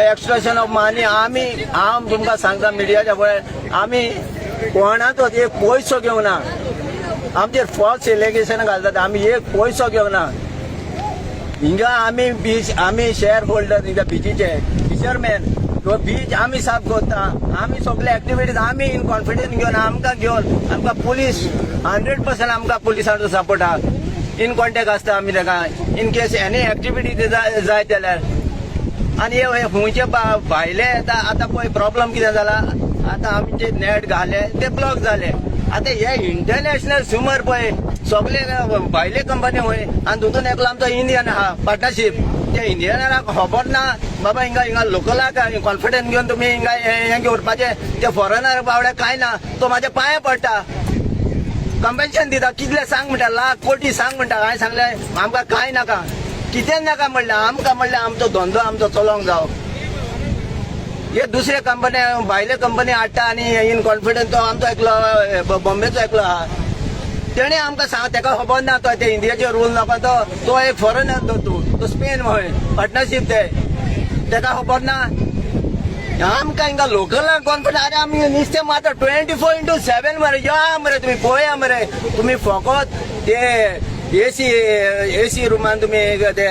एक्स्ट्रेशन ऑफ मनी. आमी, हांव तुमकां सांगता मिडियाच्या फुडें, आमी कोणाचोच एक पयसो घेवना. आमचेर फॉल्स एलिगेशन घालतात. आमी एक पयसो घेवना. हिंगा आमी बीच, आमी शेअर होल्डर हिंगा बिचीचे, फिशरमॅन. तो बीच आमी साफ करता. आमी सगळे एक्टिविटीज आमी इन कॉन्फिडन्स घेवन, आमकां घेवन, आमकां पुलीस 100%, आमकां पुलिसांचो सपोर्ट आहा. इन कॉन्टेक्ट आसता आमी ताका इन केस एनी एक्टिविटी जाय जाल्यार. आनी हे खंयचे भायले येता. आतां पळय प्रॉब्लम कितें जाला, आतां आमचे नेट घाले ते ब्लॉक जाले. आतां हे इंटरनॅशनल स्विमर पळय सगळे भायले कंपनी वय आनी तितून एकलो आमचो इंडियन आहा पार्टनरशीप. ते इंडियनाक खबर ना बाबा, हिंगा हिंगा लोकलाक कॉन्फिडन्स घेवन तुमी हिंगा हें घेवपाचें. ते फॉरेनर बावडे कांय ना, तो म्हाज्या पांये पडटा, कंपेन्शन दिता. कितले सांग म्हणटा, लाख कोटी सांग म्हणटा. हांवें सांगलें, आमकां कांय नाका, कितेंच नाका म्हणलें आमकां. म्हणलें आमचो धंदो आमचो चलोवंक जावो. हे दुसरे कंपनी, भायले कंपनी हाडटा आनी इन कॉन्फिडन्स. तो आमचो एकलो बॉम्बेचो एकलो आहा, तेणे आमकां सांग, तेका खबर ना. तो ते इंडियाचे रूल नाका. तो तो एक फॉरेनर, तो तूं तो स्पेन हय पार्टनरशीप ते, तेका खबर ना. आमकां हिंगा लोकलांक कॉन्फिडन्स. अरे, आमी नुस्तें मारता 24x7 मरे. या मरे, तुमी पळया मरे. तुमी फकत ते एसी रुमान तुमी ते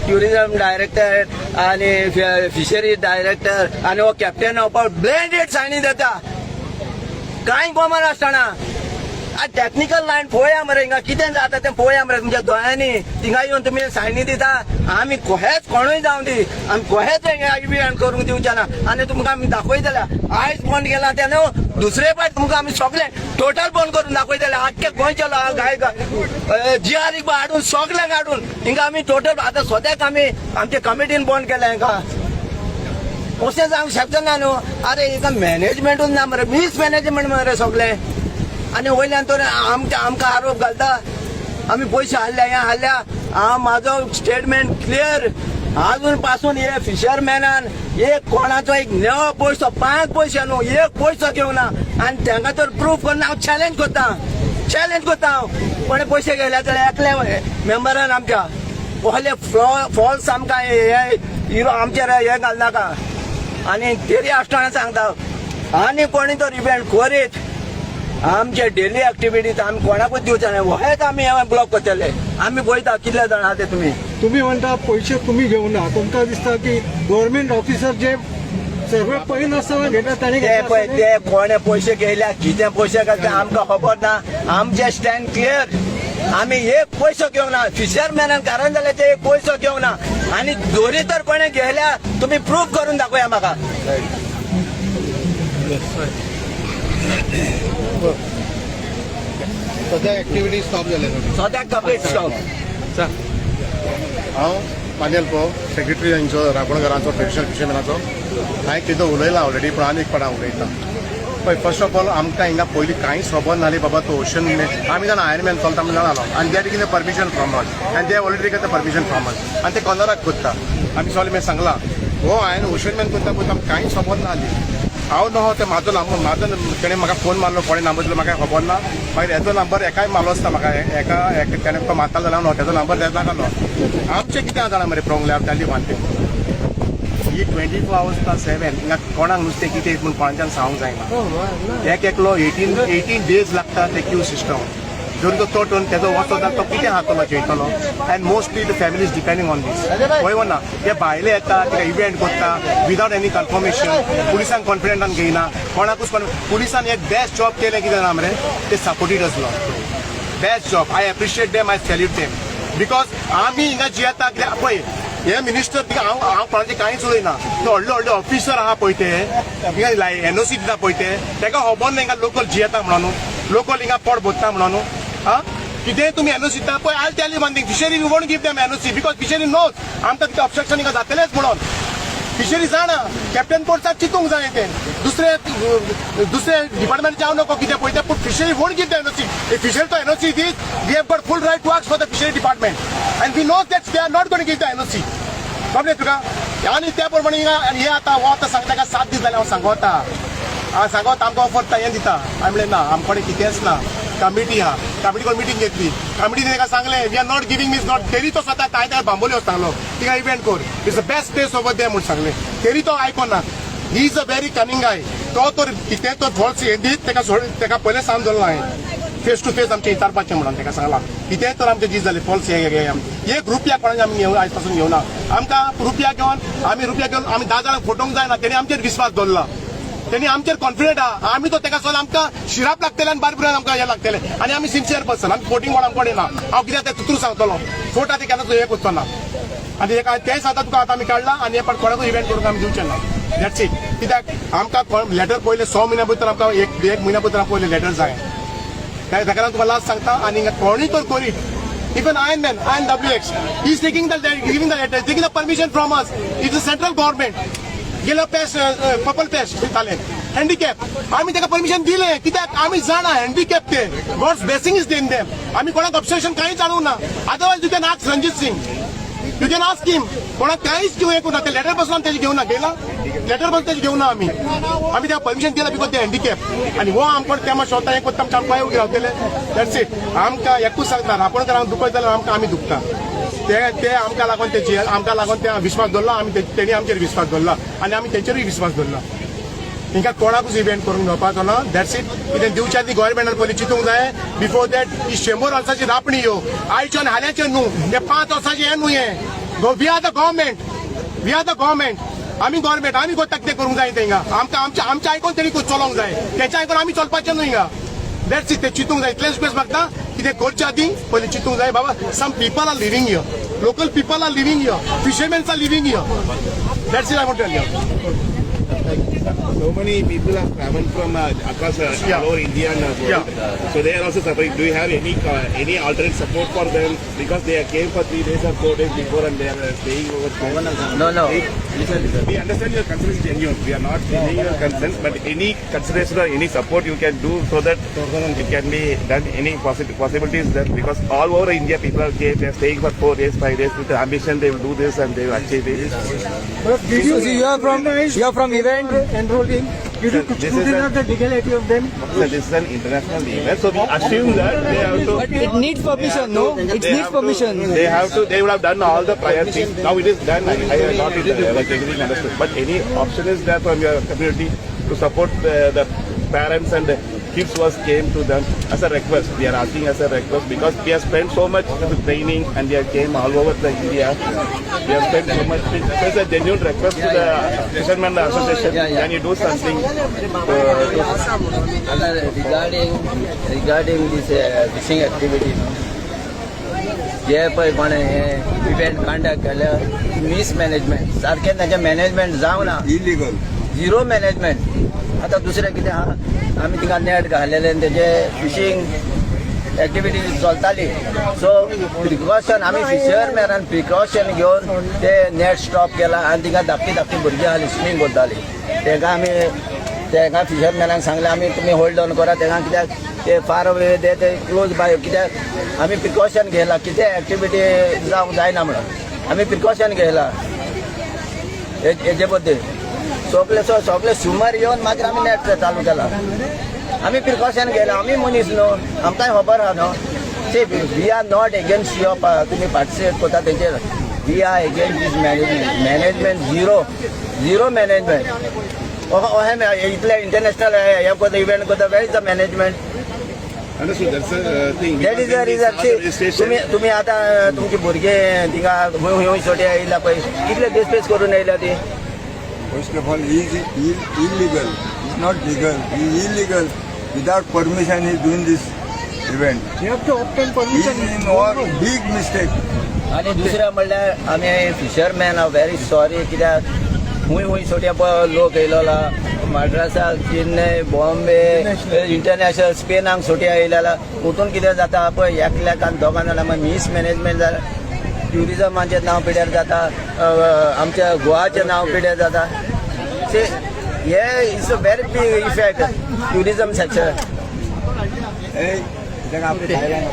ट्युरिझम डायरेक्टर आनी फिशरी डायरेक्टर आनी हो कॅप्टन ऑफ ब्लेंडेड सायनी दिता, कांय खबर नासतना. टॅक्निकल लायन पळया मरे, हिंगा कितें जाता तें पळया मरे तुमच्या दोळ्यांनी. थिंगा येवन तुमी सायनी दिता. आमी कोहेच, कोणूय जावं दी, आमी कोहेच इव्हेंट करूंक दिवचे ना. आनी तुमकां आमी दाखयतले. आयज बंद केला तें न्हू, दुसरे फावट तुमकां आमी सगळे टोटल बंद करून दाखयतले. आख्खे गोंयचे गाय जी आर हाडून, सगल्यांक हाडून हिंगा आमी टोटल. आतां सद्याक आमी आमचे कमिटीन बंद केलें हिंगा. अशें जावंक शकना न्हू. अरे, हिंगा मॅनेजमेंटूच ना मरे, मिसमॅनेजमेंट मरे सगळें. आनी वयल्यान तर आमकां आमकां आरोप घालता, आमी पयशे हाडल्या, हें हाडल्या. हांव म्हाजो स्टेटमेंट क्लियर, अजून पासून हे फिशरमॅनान एक कोणाचो एक नेवो पयसो, 5 पयशे न्हू, एक पयसो घेवना. आनी तांकां तर प्रूफ करून हांव चॅलेंज करता, चॅलेंज करता हांव. कोणे पयशे घेतल्या जाल्यार एकल्या मेंबरान आमच्या ohले फॉल्स आमकां हे हिरो आमचेर हे घालनाका. आनी तरी आसतना सांगता, आनी कोणी तर इव्हेंट करीत, आमचे डेली ऍक्टिव्हिटीज आमी कोणाकूच दिवचे नाही. हेच आमी ब्लॉक करतले. आमी पळयता कितले जाण आहा ते तुमी. तुम्ही म्हणता पैसे तुम्ही घेऊ ना. तुमकां दिसता की गव्हर्मेंट ऑफिसर जे सर्वे पळयनासतना घेता ताणी ते पळय, ते कोणे पयशे घेयल्या, कितें पयशे घालता आमकां खबर ना. आमचे स्टँड क्लियर, आमी एक पयसो घेवंक ना. फिशरमॅनान कारण जाल्यार ते एक पयसो घेवंक ना. आनी दोरी तर कोणे घेयल्या, तुमी प्रूफ करून दाखोवया म्हाका. सध्या ऍक्टिव्हिटी स्टॉप जाल्या. सद्याक कंप्लीट स्टॉप. हांव मान्यल पो, सेक्रेटरी हांचो रापणकारांचो, ट्रेडिशनल फिशरमॅनाचो. हांवें कितें उलयलां ऑलरेडी, पूण आनी एक पाट हांव उलयतां. पळय, फर्स्ट ऑफ ऑल आमकां हिंगा पयलीं कांयच खबर नासली बाबा. तो ओशन आमी जाणा, आयरमॅन चलता म्हणून जाणा आनी they taking the permission from us आनी they already get the permission from us आनी ते कर्नराक करता. आमी सगळें मागीर सांगलां, हो हांवें ओशनमॅन करता पळय, आमकां कांयच खबर नासली. हांव न्हू ते म्हाजो नंबर, म्हाजो तेणें म्हाका फोन मारलो. कोणें नंबर दिलो म्हाका खबर ना. मागीर हेजो नंबर एकाय मारलो आसता म्हाका एका तेणें तो मारतालो जाल्यार हांव तेजो नंबर तेका नासलो. आमचें कितें जाणा मरे प्रॉब्लेम जाली वन थिंग ही 24 आवर्स 7 हिंगा कोणाक नुस्तें कितें म्हूण कोणाच्यान सांगूंक जायना. एक एकलो 18 18 डेज लागता ते क्यू सिस्टम. जर तो तो टर्न तेजो वचत जाल्यार तो कितें खातलो, जेयतलो? And mostly the family is depending on this. वय ना, ते भायले येता, कितें इव्हेंट करता विदाउट एनी कन्फर्मेशन. पुलिसांक कॉन्फिडंटान घेयना कोणाकूच. पुलिसान एक बेस्ट जॉब केलें कितें ना मरे, ते सपोर्टेड आसलो. Best job, I appreciate them, I salute them, because आमी हिंगा जियेता. कित्याक पळय, हे मिनिस्टर तिका हांव हांव कोणाचें कांयच उलयना. ते व्हडले व्हडले ऑफिसर आहा पळय, ते हिंगा एनओसी दिता पळय, ते तेका खबर ना हिंगा लोकल जियेता म्हणून, लोकल हिंगा पोट भरता म्हणून. हा, कितेंय तुमी एनओसी दिता पळय. I tell you one thing, fishery won't give them NOC because fishery knows आमकां कितें ऑब्स्ट्रक्शन हिंगा जातलेंच म्हणून. फिशरी जाणा, कॅप्टन पोर्ट्साक चिंतूंक जाय तें. दुसरे दुसरे डिपार्टमेंट जावं नको कितें पळय तें, पूण fishery won't give the NOC. Fishery तो एनओसी दीत, we have got full right to ask for the fishery department and we know that they are not gonna give the NOC. कळ्ळें तुका? आनी त्या प्रमाणे हिंगा आनी हे आतां हो आतां सांगता का, 7 दीस जाले हांव सांगोता, हांव सांगोता, आमकां ऑफर हें दिता. हांवें म्हणलें ना, आमचे कडेन कितेंच ना. कमिटी आहा, कमिटी कोण मिटींग घेतली, कमिटीने ताका सांगलें we are not giving means not. तरी तो स्वता तांय ताका बांबोली वचून सांगलो तिका इव्हेंट कर, it's the best place over there म्हूण सांगलें, तरी तो आयकोना. He is a very cunning guy. तो तर कितें तो फॉल्स हें दीत ताका सोड, ताका पयलें सांग दवरलां हांवें फेस टू फेस आमचें विचारपाचें म्हणून ताका सांगलां. कितें तर आमचें जीज जालें फॉल्स हें एक रुपया कोणाक आमी घेवन आयज पासून घेवना. आमकां रुपया घेवन आमी रुपया घेवन आमी 10 जाणांक फटोवंक जायना. तेणी आमचेर विस्वास दवरला, तेणी आमचेर कॉन्फिडंट आहा. आमी तो ताका सोल आमकां शिराप लागतले आनी बार बुरान आमकां हें लागतलें. आनी आमी सिन्सियर पर्सन, आमी फोटींग कोण आमकां ना. हांव कितें तें तुतूर सांगतलो, फोट आतां केन्ना हें करचो ना. आनी एक तेंच आतां तुका आतां आमी काडला आनी हे पण कोणाकूय इव्हेंट करूंक आमी दिवचे ना. That's it. कित्याक आमकां लेटर पयलें 6 म्हयन्या भितर आमकां एक म्हयन्या भितर पयलें लेटर जाय. ताका लागून तुका लास्ट सांगता. आनी कोणूय तर करीत, even Iron Man, Iron WX, he is taking the giving the letter, taking the permission from us. It's the central government. गेलो पेस्ट पर्पल पेस्ट दिताले हँडिकॅप, आमी ताका परमिशन दिलें कित्याक आमी जाणा हँडिकॅप ते God's blessing is in them. आमी कोणाक ऑब्स्ट्रक्शन कांयच हाडूंक ना. Otherwise you can ask Ranjit Singh, you can ask him. कोणाक कांयच घेवं येवंक ना. ते लेटर पासून आमी तेजें घेवना, गेला लेटर पासून तेजें घेवना. आमी आमी ताका परमिशन दिलां because ते हँडिकॅप. आनी हो आमकां तेमा शोता हें करता, आमच्या आमकां उगी रावतले. That's it. आमकां एकूच सांगता, रापणकारांक दुखत जाल्यार आमकां आमी दुखता. ते ते आमकां लागून ते आमकां लागून ते विश्वास दवरला. आमी तेणी आमचेर विश्वास दवरला आनी आमी तेंचेरूय विश्वास दवरला. हिंका कोणाकूच इव्हेंट करून घेवपाचो ना. That's it. कितें दिवच्या आदीं गव्हर्मेंटान पयलीं चिंतूंक जाय. बिफोर that ही 100 वर्सांची रापणी ह्यो आयच्यो आनी हाल्याच्यो न्हू, हे 5 वर्सांचें हें न्हू. हें we are the government, we are the government. आमी गव्हर्मेंट, आमी कोत्ता कितें करूंक जाय तेंगा. आमकां आमचें आमचें आयकोन तेणी चलोवंक जाय, तेंचें आयकोन आमी चलपाचें न्हू हिंगा. That's it. तें चिंतूंक जाय. इतलेंच रिक्वेस्ट मागता, कितें करच्या आदीं पयलीं चिंतूंक जाय. बाबा some people are living here, local people are living here, fishermens are living here. That's it I want tell you. So many people have traveled from across all over India and world. So they are also suffering. Do you have any alternate support for them? Because they came for 3 days or 4 days before and they are staying over there. No, no. Listen, listen. We understand your concern is genuine. We are not denying your concerns, but any consideration or any support you can do so that it can be done. Any possibilities there, because all over India people are came, they are staying for 4 days, 5 days with the ambition they will do this and they will achieve this. So you are from event enrolling. Did you This is scrutinize the legality of them? So this is an international event, so we assume that they have to. But it needs permission, no? It They needs have to- permission. They have to. They would have done all the prior things. Now it is done. I have got it. Like everything understood. But any option is there from your community to support the parents and the kids was came to them as a request. We are asking as a request because we have spent so much with training and we have came all over the India. We have spent so much. So it's a genuine request to the Fishermen Association. Yeah. Can you do something to regarding this fishing activity, जे पळय कोणें हें event conduct केल्या, mismanagement सारकें, तांचें management जावना. Illegal. Zero management. आतां दुसरें कितें आहा, आमी थिंगा नेट घालेलें आनी तेजे फिशींग एक्टिविटी चलताली. सो प्रिकॉशन आमी फिशरमॅनान प्रिकॉशन घेवन ते नेट स्टॉप केला आनी थिंगा धाकटी धाकटी भुरगीं आहली, स्विमींग करताली. तेंकां आमी तेंकां फिशरमॅनाक सांगलें आमी, तुमी होल्ड ऑन करा तेंकां, कित्याक ते फार अवे ते ते क्लोज बाय, कित्याक आमी प्रिकॉशन घेयला, कितें एक्टिविटी जावंक जायना म्हणून आमी प्रिकॉशन घेयला. हेजे बद्दल सोगले सोगले सुमार येवन मागीर आमी नेट चालू केला. आमी प्रिकॉशन घेयला. आमी मनीस न्हू, आमकांय खबर आहा न्हू. See, we are not against your, तुमी पार्टिसिपेट करता तेजेर. We are against this management. Management zero, zero management. अशें इतले इंटरनॅशनल हें करता, इव्हेंट करता, where is the management? Understood. That's a thing. That is the reason. तुमी तुमी आतां तुमची भुरगे थिंगा खंय खंय सोटे येयला पळय, कितले दीस करून येयल्या ती. First of all, he is illegal. He's not legal. He is illegal. Without permission, he is doing this event. You have to obtain He permission. is in all big mistake. आनी दुसरें म्हणल्यार आमी फिशरमॅन are very sorry, कित्याक खूंय खूंय सोटे पळय लोक येयलोला, मड्रासाक, Chennai, Bombay, international, स्पेनाक सोटे येयलेला. तितून कितें जाता पळय, एकल्याक आनी दोगां जाणां मागीर मिसमॅनेजमेंट जालें, ट्युरिजमाचें नांव पिड्यार जाता, आमच्या गोवाचें नांव पिड्यार जाता. See, hey is a very big effect tourism sector. Hey, ताका आपले भायल्यान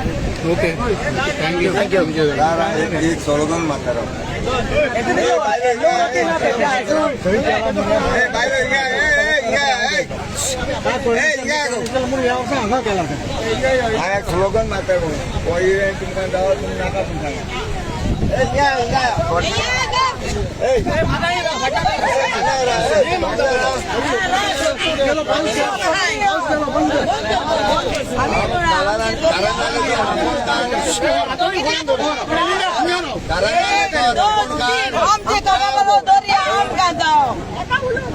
Okay. Thank you. Thank you. एक एक स्लोगन मारता राव. ए, भायलो, ए, ए, ए, हांगा केला. हांवें स्लोगन मारता हो इव्हेंट तुमकां जावो, तुमी नाका तुमकां.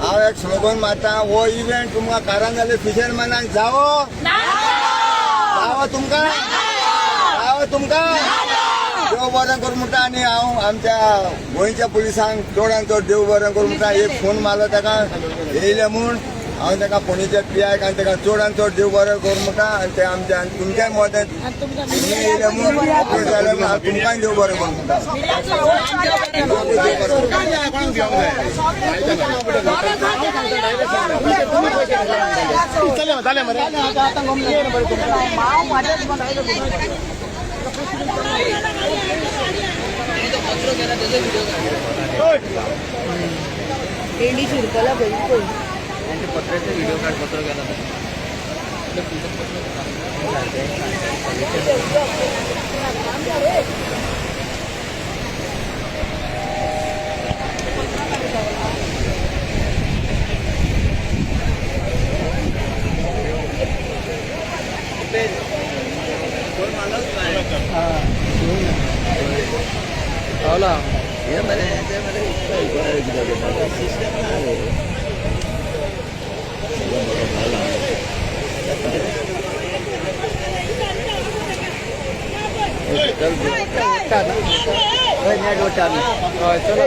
हांव एक स्लोगन मारता, हो इव्हेंट तुमकां कारंजाले फिशरमॅनाक जावो, जावो तुमकां, जावो तुमकां. देव बरें करूं म्हणटा. आनी हांव आमच्या गोंयच्या पुलिसांक चडान चड देव बरें करूं म्हणटा. एक फोन मारलो ताका येयले म्हूण हांव ताका फोंडेच्या पी आयक आनी ताका चडान चड देव बरें करूं म्हणटा. आनी ते आमच्या आनी तुमच्याय मदें तुमी येयले म्हूण ऑपरेट जालें म्हूण हांव तुमकांय देव बरें करूं म्हणटा. देव बरें जालें मरे. भेंडी शिरकला पळय पळय. पत्र्याचे व्हिडिओ काढ, पत्र गेला. पावला. हे मरे ते मरे सिस्टम ना रे. हय चलो.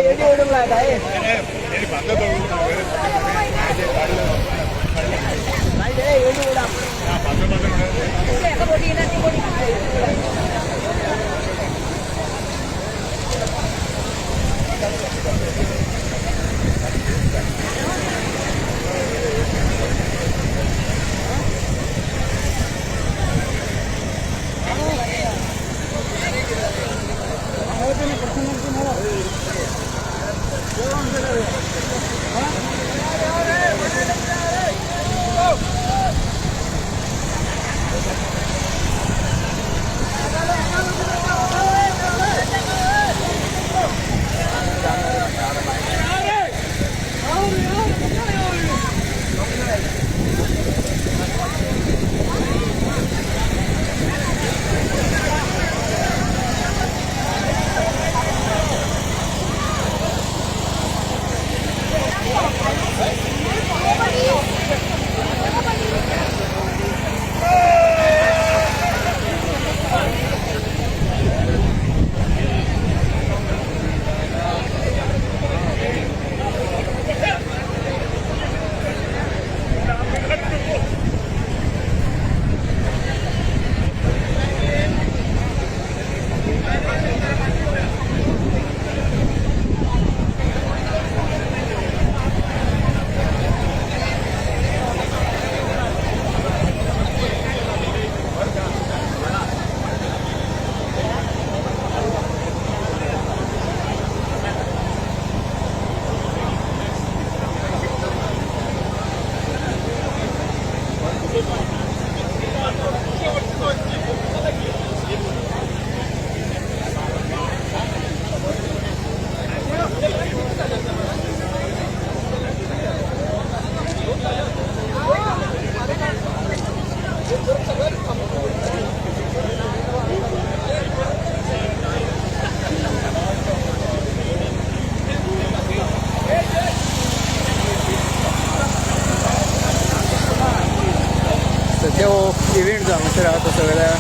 सध्या हो इव्हेंट जो हांगासर आहा तो सगळ्या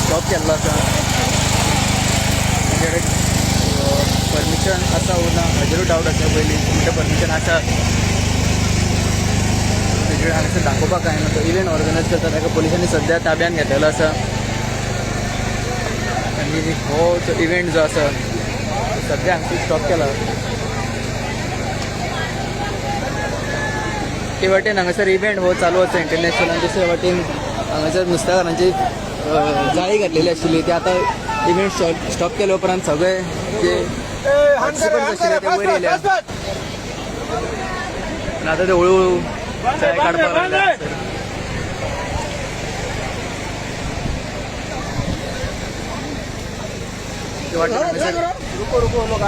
स्टॉप केल्लो आसा. परमिशन आसा ना हाजेरूय डावट आसा. पयलीं म्हणटा परमिशन आसा, तेजेर हांगासर दाखोवपाक कांय ना. तो इव्हेंट ऑर्गनायज करता ताका पोलिसांनी सध्या ताब्यान घेतलेलो आसा. आनी हो जो इव्हेंट जो आसा तो सध्या हांगासर स्टॉप केला. ते वाटेन हांगासर इव्हेंट हो चालू आसा इंटरनॅशनल, आनी दुसरे वाटेन हांगासर नुस्तेकारांची जाळी घातलेली आशिल्ली ती आतां इव्हेंट स्टॉप केल्या उपरांत सगळे जे पार्टिसिपंट्स आशिल्ले ते वयर येयले आनी आतां ते हळू हळू जाळे काडपाक लागले हांगासर. ते वाटेन हांगासर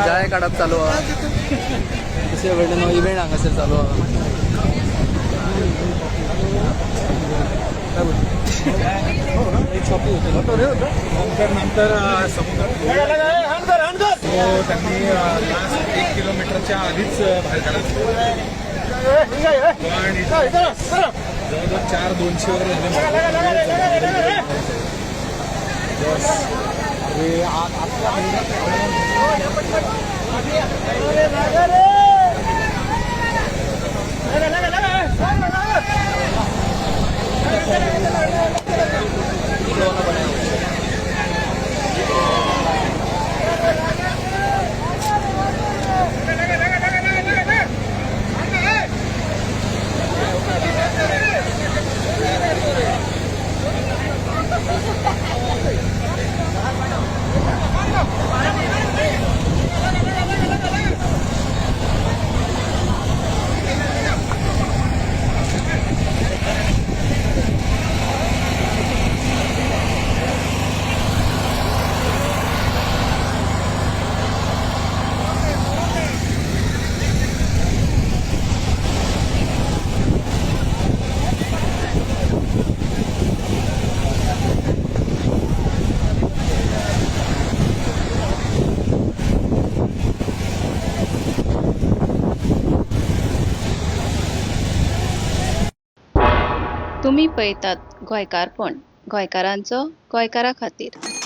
जाळे काडप चालू आहा. दुसरे वटेन हो इव्हेंट हांगासर चालू आहा. तर नंतर समुद्रात सो त्यांनी लास्ट 1 किलोमीटरच्या आधीच बाहेर काढायचं, पण जवळजवळ 4-200 वर झाले. तुमी पळयतात गोंयकारपण, गोंयकारांचो गोंयकारा खातीर.